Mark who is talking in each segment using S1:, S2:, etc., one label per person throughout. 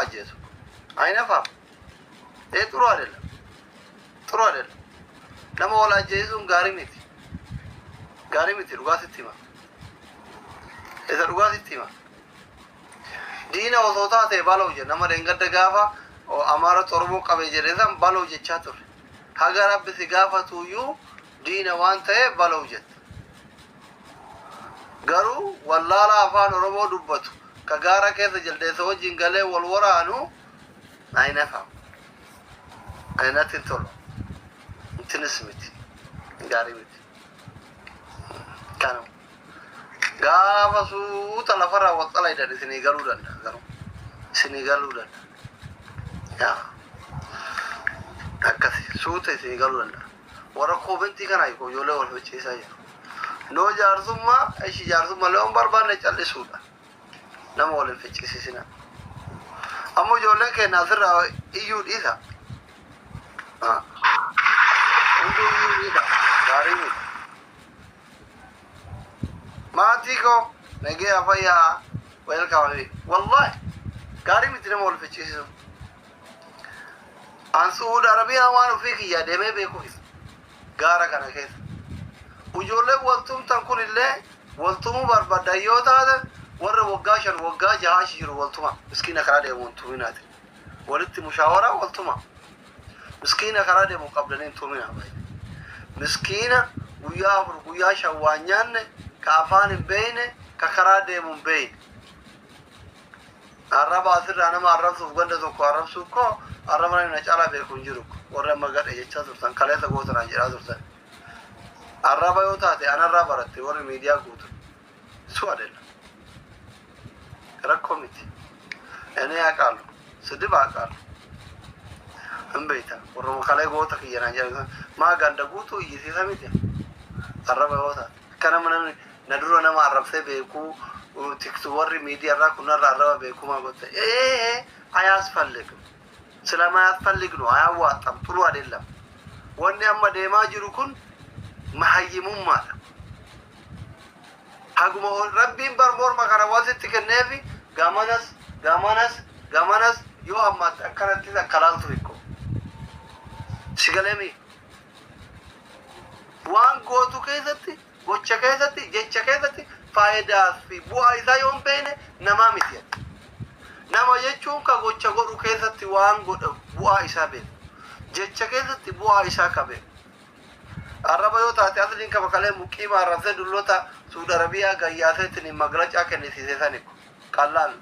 S1: ajjeesu. Aynafaaf. Ee xuruu አይደለም. Xuruu አይደለም. Nama wal ajjeesuun gaarii miti. Gaarii miti, dhugaa sitti hima. Isa dhugaa sitti hima. Diina osoo taate baloo jedhe nama dheengadda gaafa Amaara Oromoo qabee jedhe san baloo jechaa ture. Haga Rabbi si gaafatuyyuu diina waan ta'eef baloo jette. Garuu wallaala afaan Oromoo dubbatu ka gaara keessa jaldeessa wajjin galee wal waraanu aynafa. Aynatti hin tolu. Intinis miti. Gaarii miti. Kanuma. Gaafa suuta lafarraa wal xalaydan isinii galuu danda'a garuu. Isinii galuu danda'a. Yaa. Akkasi suuta isinii galuu danda'a. Warra koomentii kana ijoollee wal fichiisaa jiru. Noo jaarsummaa ishi jaarsummaa loon barbaanne callisuudha. Nama wal hin fichisiisina. Ammoo ijoolleen keenya asirraa iyyuu dhiisa. Hunduu iyyuu dhiisa. Gaarii miti. Maatii koo nagee fayyaa, welcome. Wallahi gaarii miti nama wal fichisiisu. An Suudi Arabiyaa waan ofii kiyyaa deemee beekuuf gaara kana keessa. Ijoolleen waltumtan kun illee waltumuu barbaadan yoo taate, warra waggaa 5 waggaa 6 achi jiru waltuma. Miskiina karaa deemu hin tuminaati. Walitti mushaawaraa waltuma. Miskiina karaa deemu qabdanii hin tuminaa baay'ee. Miskiina guyyaa 4 guyyaa 5 waan nyaanne, ka afaan hin beekne, ka karaa deemu hin beekne. Arraba asirraa nama arrabsuuf ganda tokko arrabsuuf koo arraba namni na caalaa beeku hin jiru. Warri amma gadhe jechaa turtan, kaleessa gootanaan jedhaa turtan. Arraba yoo taate anarraa baratte warri miidiyaa guutu. Su አይደለም rakkoo miti. እኔ አውቃለሁ፣ ስድብ አውቃለሁ። እምቤታ warra kalee goota kiyya naan jedhan maa ganda guutuu iyyisiisa miti. Arraba yoo taate akka nama namni na dura nama arrabsee beekuu tiktu warri miidiyaa irraa kunarra arraba beekuu maa gotte ee አያስፈልግም። ስለማያስፈልግ ነው፣ አያዋጣም፣ ጥሩ አይደለም። Wanni amma deemaa jiru kun mahayyimummaadha. Haguma Rabbiin bar morma kana wasitti kenneefi gamanas gamanas gamanas yoo ammaatti akkanattis akka laaltu hikko. Sigaleemi waan gootu keessatti, gocha keessatti, jecha keessatti faayidaa fi bu'aa isaa yoo hin beekne namaa miti. Nama jechuun ka gocha godhu keessatti waan godhu bu'aa isaa beeku. Jecha keessatti bu'aa isaa ka beeku. Arraba yoo taate asliin kama kalee muqiima arrabsee dulloota Suudi Arabiyaa gayyaaseetiin maglacaa kennisiise sani qallaan.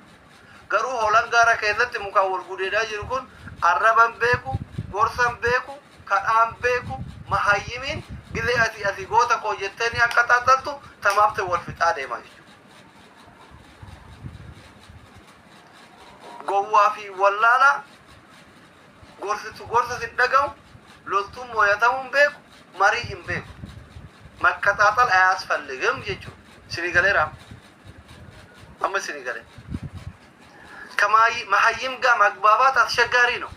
S1: Garuu hoolaan gaara keessatti mukaan wal gudeedaa jiru kun arraban beeku, gorsan beeku, kadhaan beeku, mahayyimiin gizee asii asii goota koo jetteeni akka xaaxaltu tamaafte wal fixaa deema jechuudha. Gowwaa fi wallaalaa gorsitu gorsa sin dhaga'u, loltuun mooyatamuu hin beeku, marii hin beeku. መቀጣጠል አያስፈልግም jechuudha. Isinii galeera? Amma isinii galee. ከመሀይም ጋር መግባባት አስቸጋሪ ነው።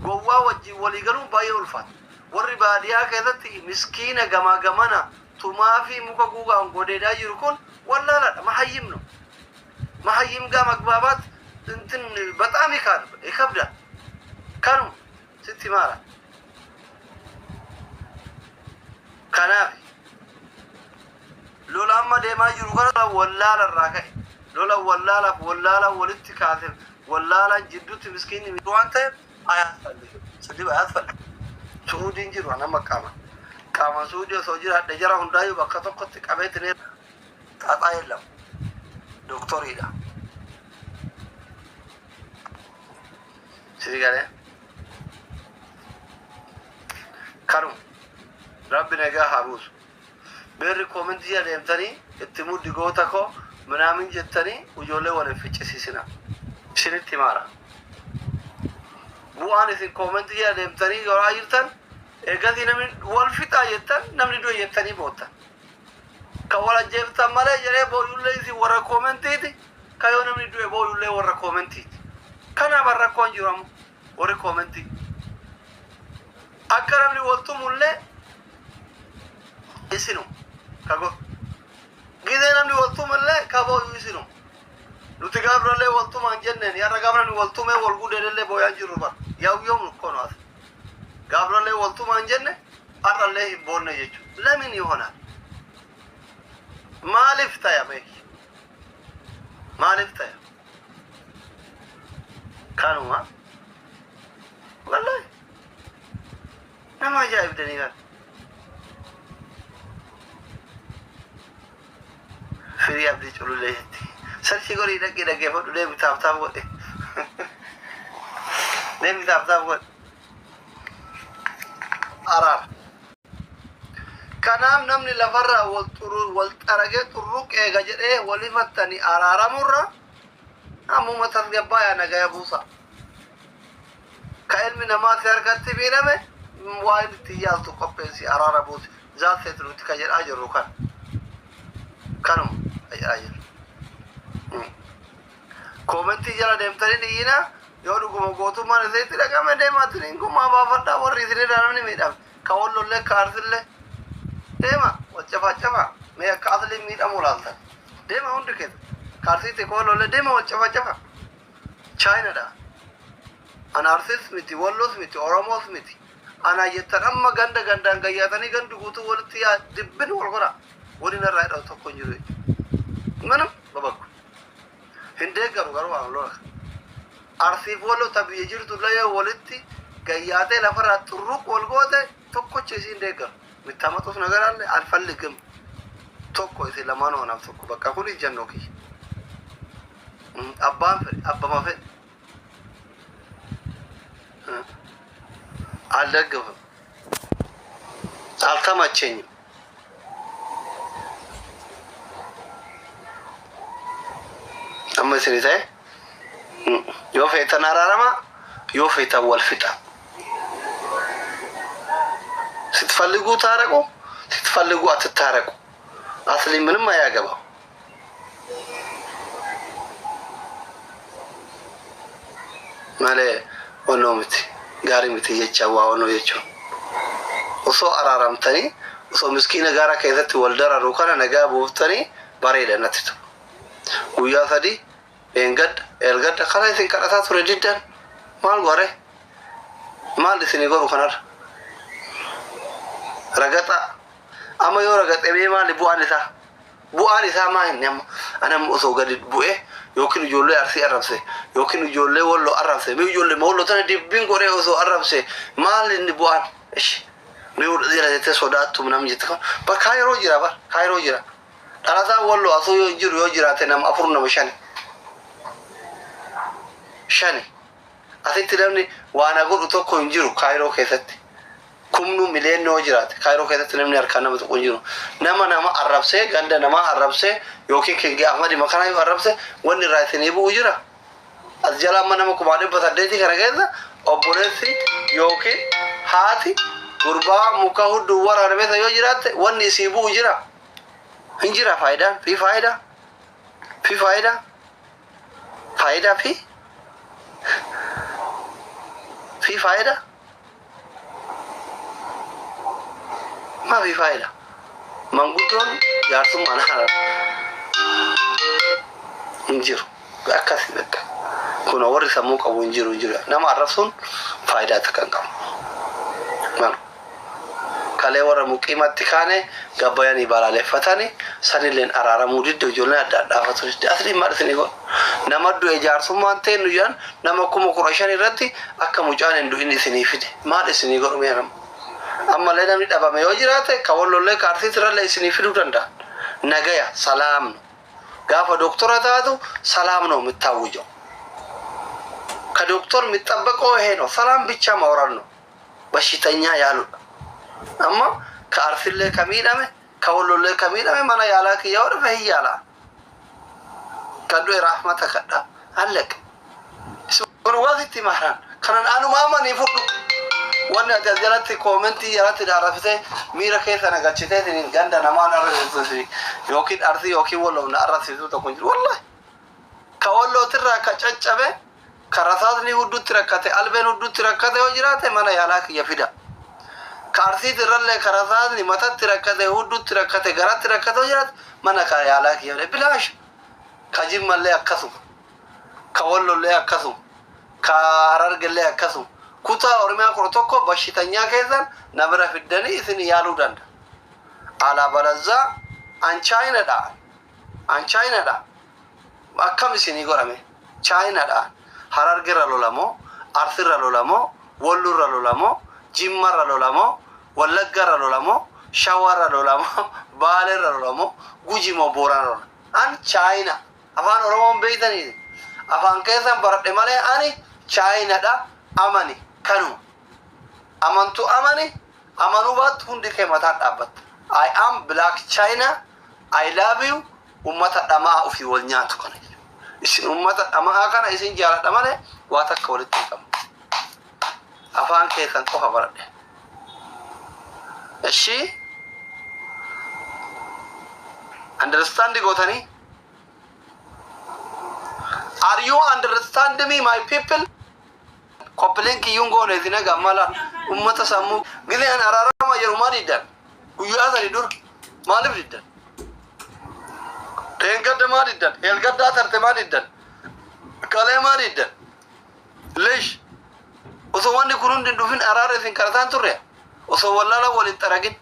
S1: Gowwaa wajjin walii galuun baay'ee ulfaata. Warri baadiyyaa keessatti miskiina gamaa gamana tumaa fi muka guugaan godeedaa jiru kun wallaaladha. መሀይም ነው። መሀይም ጋር መግባባት እንትን በጣም ይከብዳል። Kanu sitti maara. Kanaaf lola amma deemaa jiru kana wallaala irraa ka'e. Lola wallaalaaf wallaala walitti kaase, wallaalaan jidduutti miskiinni waan ta'eef አያስፈልግም። ስድብ አያስፈልግም። Suudiin jiru nama qaama. Qaama Suudii osoo jiraadhe jara hundaayyuu bakka tokkotti qabeetin xaxaa የለም. Doktoriidha. Sii galee? Kanuma. Rabbi nagaa haa buusu. Beerri koomentii adeemtanii itti muddi goota koo minaamin jettanii ijoollee wal hin ficcisiisina. Isinitti himaara. Bu'aan isin koomentii adeemtanii yoraa jirtan eegasii namni wal fixaa jettan, namni du'e jettanii boottan. Kan wal ajjeeftan malee jedhee booyullee isin warra koomentiiti. Kan yoo namni du'e booyullee warra koomentiiti. Kanaaf rakkoon jiru ammoo warri koomentii. Akka namni wal tumullee isinu ka godhu. Gizee namni wal tumullee ka booyu isinu. Nuti gaafrallee waltumaan jenneen yarra gaafra nu waltumee wal gudeellee booyaan jirru bar. Yaw yoom kono as. Gaafrallee waltumaan jenne har'allee hin boonne jechuudha. ለምን ይሆናል? Maaliif taya meeki? Maaliif taya? Kanuma. Wallahi. Nama ajaa'ibdanii kan. Firii abdii cululee jetti. Search godhii dhaqii dhaggeeffadhu, deemi tap tap godhe. Deemi tap tap godhe. Araara. Kanaaf namni lafarraa wal xuru wal xaragee xurruq eega jedhee walifattanii araaramurra ammuma tasgabbaa'aa nagaya buusa. Ka ilmi namaa si harkatti miidhame waan itti yaaltu qopheessi, araara buusi. Zaatseet nuti ka jedhaa jirru kan. Kanuma ka jedhaa jirru. Comment jala deemtanii dhiyyina, yoo dhuguma gootummaan isinitti dhaqame deemaatiin hin gumaa baafadhaa. Warri isinirraa namni miidhame. Ka wallollee, ka arsillee deema wal cafaa cafaa, mee akka asliin miidhamuu laaltan. Deema hundi keessa. Ka arsiitti ka wallollee deema wal cafaa cafaa. Chaayinaadha. Ana Arsiis miti, Walloos miti, Oromoos miti. Ana jettan amma ganda gandaan gayyaatanii gandi guutuu walitti yaa dibbin wal godha. Waliin irraa hidhatu tokko hin jiru jechuudha. Manam babakku. Hin deeggaru garuu waan lola. Arsiif Walloo ta biyya jirtu illee walitti gayyaatee lafarraa xurruq wal goote tokkocha isiin deeggaru. የሚታመጡት ነገር አለ አልፈልግም። Tokko isin lamaan anaaf tokko, bakka kun ijjannoo kiyya. Abbaan fedhe abbama fedhe አልደግፍም፣ አልተመቸኝም። Amma isin ta'e yoo feetan araarama, yoo feetan wal fixa. ስትፈልጉ ታረቁ፣ ስትፈልጉ አትታረቁ። አስሊ ምንም አያገባው። Malee onnoo miti, gaarii miti jecha waa onnoo jechuun. Osoo araaramtanii, osoo miskiina gaara keessatti wal dararu kana nagaa buuftanii bareeda natti ta'u. Guyyaa 3 eengadda eelgadda kana isin kadhataa ture diddan, maal gore, maal isinii godhu kanarra ragaxa. Amma yoo ragaxe mee maali bu'aan isaa? Bu'aan isaa maa inni? Amma ana osoo gadi bu'ee yookiin ijoollee Arsii arrabse yookiin ijoollee Walloo arrabse, mee ijoollee Walloo tana dibbiin godhee osoo arrabse maal inni bu'aan? Ishi mee jira jettee sodaattu nam jette kan bar Kaayiroo jira, bar Kaayiroo jira. Dhalataan Walloo asuu yoo jiru, yoo jiraate nama afur, nama shani shani. Asitti namni waan godhu tokko hin jiru. Kaayiroo keessatti kumnu miliyoonni yoo jiraate, Kaayiroo keessatti namni harkaan nama tokko hin jiru. Nama nama arrabsee, ganda namaa arrabsee yookiin Kingi Ahmadi makana yoo arrabse wanni irraa isinii bu'u jira? As jala amma nama 800,000 kana keessa obboleessi yookiin haati gurbaa muka hudduu waraaname yoo jiraatte wanni isii bu'u jira? Hin jira. Faayidaan fi faayidaa fi faayidaa faayidaa fi faayidaa maa fi faayidaa manguddoon jaarsummaan hin jiru. Akkasi bakka kun warri sammuu qabu hin jiru, hin jiru. Nama arrabsuun faayidaa takka hin qabu. Malu kalee warra muqiimatti kaane gabbayanii balaaleffatanii sanilleen araaramuu didde, ijoolleen adda addaafatu didde. Asli maal isinii godhu? Nama du'e jaarsummaan teennu jedhan, nama 15,000 irratti akka mucaan hin du'in isinii fide, maal isinii godhu mee nama? Ammallee namni dhabame yoo jiraate, ka Wallollee ka Arsiitirrallee isinii fiduu danda'a. Nagaya ሰላም ነው። Gaafa doktora taatu ሰላም ነው የምታውጀው። ከዶክተር የሚጠበቀው ይሄ ነው። ሰላም ብቻ ማውረድ ነው። በሽተኛ ያሉ amma ka Arsillee ka miidhame, ka Wallollee ka miidhame mana yaalaa kiyya yoo dhufe hin yaala. Kan du'e rahmata kadha, አለቀ. Kun wasitti maran kanan anuma amanii fudhu. Wanni ati as jalatti comment jalatti daarafite miira keessa nagalchitee isiniin ganda namaan arrabsiisu yookiin Arsii yookiin Walloo na arrabsiisu tokko hin jiru. Wallahi ka Wallootirraa ka caccabe, ka rasaasni huddutti rakkate, albeen huddutti rakkate yoo jiraate mana yaalaa kiyya fida. Ka Arsiitirrallee ka rasaasni matatti rakkate, huddutti rakkate, garatti rakkate yoo jiraate mana ka yaalaa kiyya fida, bilaash. Ka Jimmallee akkasuma. Wallollee akkasuma, ka Harargellee akkasuma. Kutaa Oromiyaa 11 bashitanyaa keessan na bira fiddanii isin yaaluu danda'a. Alaa balazzaa an Chaayinadha. An Chaayinadha. Akkam isinii godhame? Chaayinadha. Harargerra lolamoo, Arsirra lolamoo, Wallurra lolamoo, Jimmarra lolamoo, Wallaggarra lolamoo, Shawarra lolamoo, Baaleerra lolamoo, Guji moo Boorana lola? An Chaayina. Afaan Oromoon beeytanii? Afaan keessan baradhe malee ani Chaayinadha. Amani kanuma. Amantu amani, amanuu baattu hundi kee mataan dhaabbatta. I am Black China. I love you. Ummata dhama'aa ofii wal nyaatu kana. Isin ummata dhama'aa kana isin jaaladha malee waa takka walitti hin qabu. Afaan keessan qofa baradhe. Ishii understand gootanii? Are you understand me, my people? Copy link iyyuun goone isin egaa mala ummata sammuu gisee an araarama jedhu maa diddan? Guyyaa 3 dura maaliif diddan? Dheengadda maa diddan? Eelgaddaa tarte maa diddan? Kalee maa diddan? Leesh osoo wanni kun hundi hin dhufin araara isin kadhataan turre, osoo wallaala wal hin xaragin,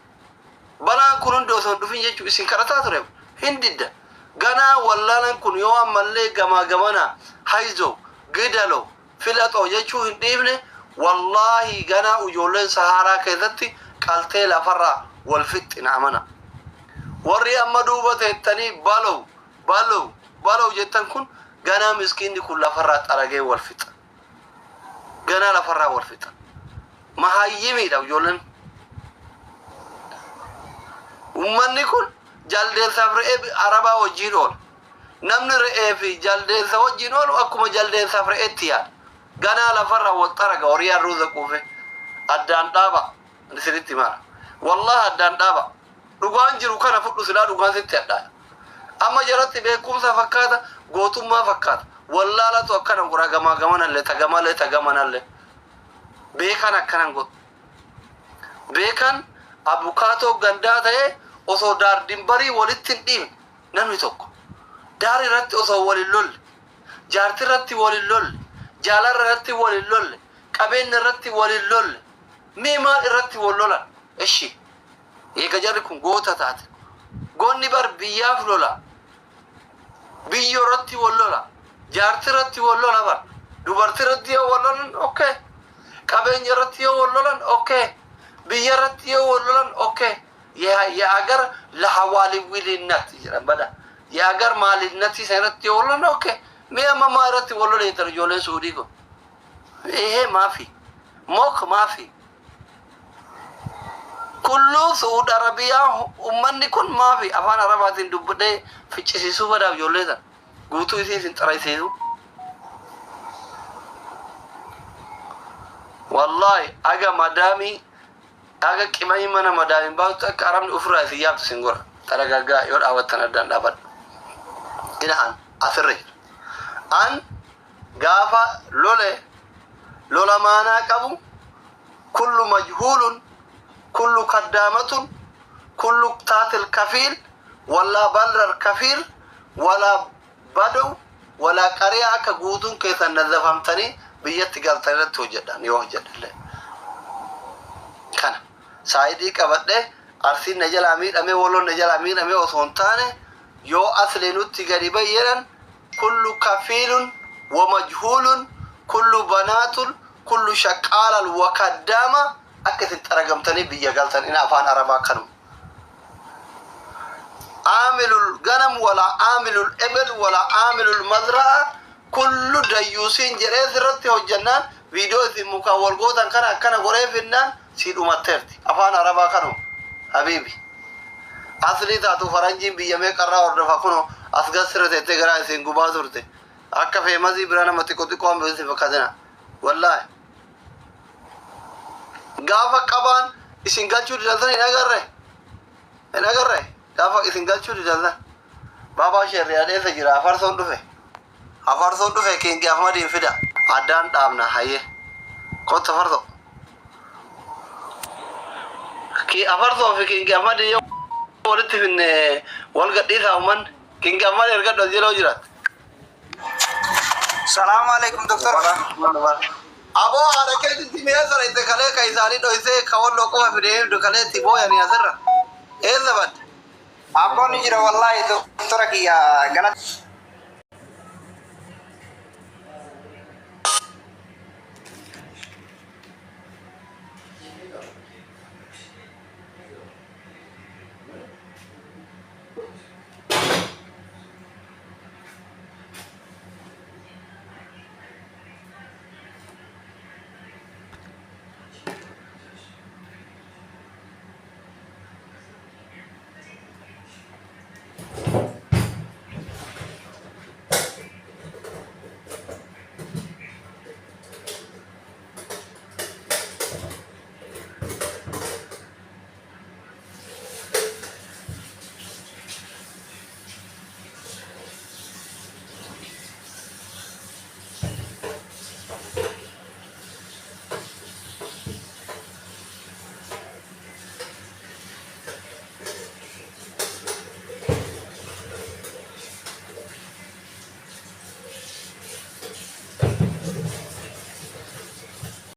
S1: balaan kun hundi osoo hin dhufin jechuu isin kadhataa ture, hin diddan. Ganaa wallaalan kun yoo ammallee gamaa gamanaa hayzoo gidaloo filaxoo jechuu hin dhiifne, wallaahi ganaa ijoolleen Sahaaraa keessatti qaltee lafarraa wal fixxi, na amana. Warri amma duuba teettanii balow balow balow jettan kun ganaa miskiinni kun lafarraa xaragee wal fixa. Ganaa lafarraa wal fixa. Mahaayyimiidha ijoolleen. Ummanni kun jaldeessaaf re'ee Arabaa wajjiin oola. Namni re'ee fi jaldeessa wajjiin oolu akkuma jaldeessaaf re'eetti yaada. Ganaa lafarraa wal xaraga horii arruuza quufe. Addaan dhaaba. Isinitti himara. Wallahi addaan dhaaba. Dhugaan jiru kana fudhu, silaa dhugaan sitti hadhaaya. Amma jalatti beekumsa fakkaata, gootummaa fakkaata. Wallaalatu akkana godha gamaa gamanallee, tagamalee tagamanallee. Beekan akkanan godhu. Beekan abukaatoo gandaa ta'ee osoo daardimbarii walitti hin dhiibne namni tokko. Daar irratti osoo wal hin lolle, jaarti irratti wal hin lolle, jaalarra irratti wal hin lolle, qabeenya irratti wal hin lolle. Mee maal irratti wal lolan? Eshi. Eega jarri kun goota taate. Goonni bar biyyaaf lola. Biyyoo irratti wal lola. Jaarti irratti wal lola bar. Dubartii irratti yoo wal lolan, okay. Qabeenya irratti yoo wal lolan, okay. Biyya irratti yoo wal lolan, okay. የሀገር ለሐዋሊዊልነት jedhan bada. የሀገር maalinnati isa irratti yoo wal lolan, okay. Mee amma maa irratti wal lola jettan ijoolleen Suudii kun? ይሄ مافي mok مافي kulluu Suud Arabiyaa ummanni kun maafi afaan Arabaatiin dubbadhee ficcisiisuu badaaf ijoollee sana guutuu isii isin xaraysiisu. Wallaahi aga madaamii aga qimamii mana madaamiin baastu akka Arabni ofirraa isin yaabtu isin gora. Xaragaggaa yoo dhaabattan addaan dhaabadha. Ina an asirra jira. An gaafa lole lola maanaa qabu, kullu majhuulun, kullu kaddaamatun, kullu taatil kafiil wallaa balrar kafiil walaa badaw walaa qariyaa akka guutuun keessan nazzafamtanii biyyatti galtan irratti hojjedhan yoo hojjedhallee. Kana saayidii qabadhee Arsiin na jalaa miidhamee, Wolloon na jalaa miidhamee osoo hin taane, yoo asli nutti gadi bayyeedhan, kullu kafiilun wa majhuulun, kullu banaatun, kullu shaqqaalal wa kaddaama akka isin xaragamtanii biyya galtan ina afaan Arabaa kanuma. Aamilul ganam wala aamilul ebel wala aamilul mazra'a kullu dayyuusiin jedhee sirratti hojjannaan viidiyoo isin mukaan wal gootan kana akkana godhee finnaan sii dhumatteerti. Afaan Arabaa kanuma. Habiibi. Aslii taatu faranjiin biyya meeqarraa hordofa, kuno as gassirra teettee garaa isin gubaa turte. Akka feemazii bira nama xiqqoo xiqqoo hambisuun isin fakkaatina. Wallaahi. Gaafa qabaan isin galchuu didan sana hin agarre. Hin agarre. Gaafa isin galchuu didan sana. Baabaa sheerri adeessa jira. Afarsoon dhufe. Afarsoon dhufe, Kingi Ahmadiin fida. Addaan dhaabna hayyee. Kottu afarsoo. Ki afarsoo fi Kingi Ahmadiin yoo walitti finne wal gadhiisaa uummanni. Kingi Ahmad ergadhu as jala jiraat.
S2: Salaamu alaikum, doktor.
S1: Aboo, haadha keetitti mi'a sana itti kalee ka isaanii dhoysee ka walloo qofa fidee kalee itti booyanii asirra. Eessa badde?
S2: Abboon ni jira, wallaahi, doktora kiyya galata.